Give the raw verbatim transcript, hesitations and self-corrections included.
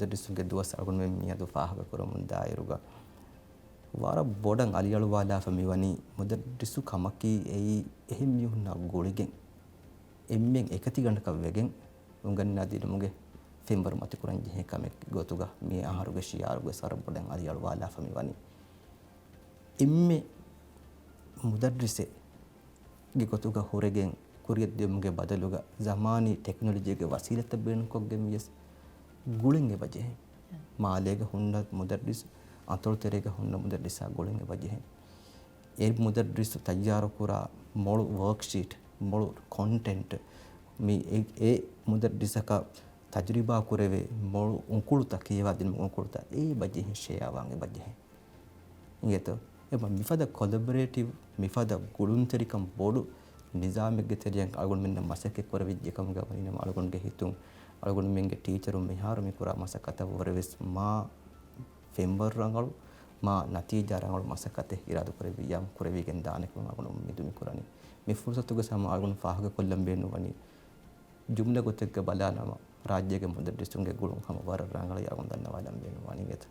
މުދައްރިސުންގެ ދުވަސް އަޅުގަނޑުމެން މިއަދު ފާހަގަކުރަމުން ދާއިރުގަ، ވަރަށް ބޮޑަށް އަލިއަޅުވާލާފަ މިވަނީ މުދައްރިސު ކަމަކީ އެއީ އެހެން މީހުންނާ ގުޅިގެން އެންމެން އެކަތިގަނޑަކަށް ވެގެން އުނގަންނާ ދިނުމުގެ ފެންވަރު މަތިކުރަން ޖެހޭ ކަމެއް ގޮތުގަ މި އަހަރުގެ ޝިއާރުގެ ވަރަށް ބޮޑަށް އަލިއަޅުވާލާފަ މިވަނީ. އެންމެ މުދައްރިސެއް ގެ ގޮތުގަ ހުރެގެން ކުރިއަށްދިޔުމުގެ ބަދަލުގަ ޒަމާނީ ޓެކްނޮލޮޖީގެ ވަސީލަތްތައް ބޭނުންކޮށްގެން ވިޔަސް ގުޅެން އެބަޖެހޭ. މާލޭގަ ހުންނަ މުދައްރިސް އަތޮޅު ތެރޭގަ ހުންނަ މުދައްރިސާ ގުޅެން އެބަޖެހޭ. އެ މުދައްރިސު ތައްޔާރުކުރާ މޮޅު ވޯކްޝީޓް، މޮޅު ކޮންޓެންޓް މި އެ، އެ މުދައްރިސަކަށް ތަޖުރިބާ ކުރެވޭ މޮޅު އުނކުޅުތައް، ކިޔަވާދިނުމުގެ އުނކުޅުތައް އެ ބަޖެހެން ޝެއާވާން އެބަޖެހޭ. އިނގޭތޯ؟ އެބަ މިފަދަ ކޮލަބޮރޭޓިވް، މިފަދަ ގުޅުންތެރިކަން ބޮޑު ނިޒާމެއްގެ ތެރެއިން އަޅުގަނޑުމެންނަށް މަސައްކަތް ކުރެވިއްޖެ ކަމުގަ ވަނީނަމަ އަޅުގަނޑުގެ ހިތުން އަޅުގަނޑުމެންގެ ޓީޗަރުން މިހާރު މިކުރާ މަސައްކަތަށް ވުރެވެސް މާ ފެންވަރު ރަނގަޅު، މާ ނަތީޖާ ރަނގަޅު މަސައްކަތެއް އިރާދަކުރެއްވިއްޔާ ކުރެވިގެން ދާނެކަމަށް އަޅުގަނޑު އުއްމީދު މިކުރަނީ. މި ފުރުސަތުގެ ހަމަ އަޅުގަނޑު ފާހަގަކޮށްލަން ބޭނުންވަނީ ޖުމްލަ ގޮތެއްގަ ބަލާނަމަ، ރާއްޖޭގެ މުދައްރިސުންގެ ގުޅުން ހަމަ ވަރަށް ރަނގަޅަށް އަޅުގަނޑު ދަންނަވާލަން ބޭނުންވަނީ އެތަ؟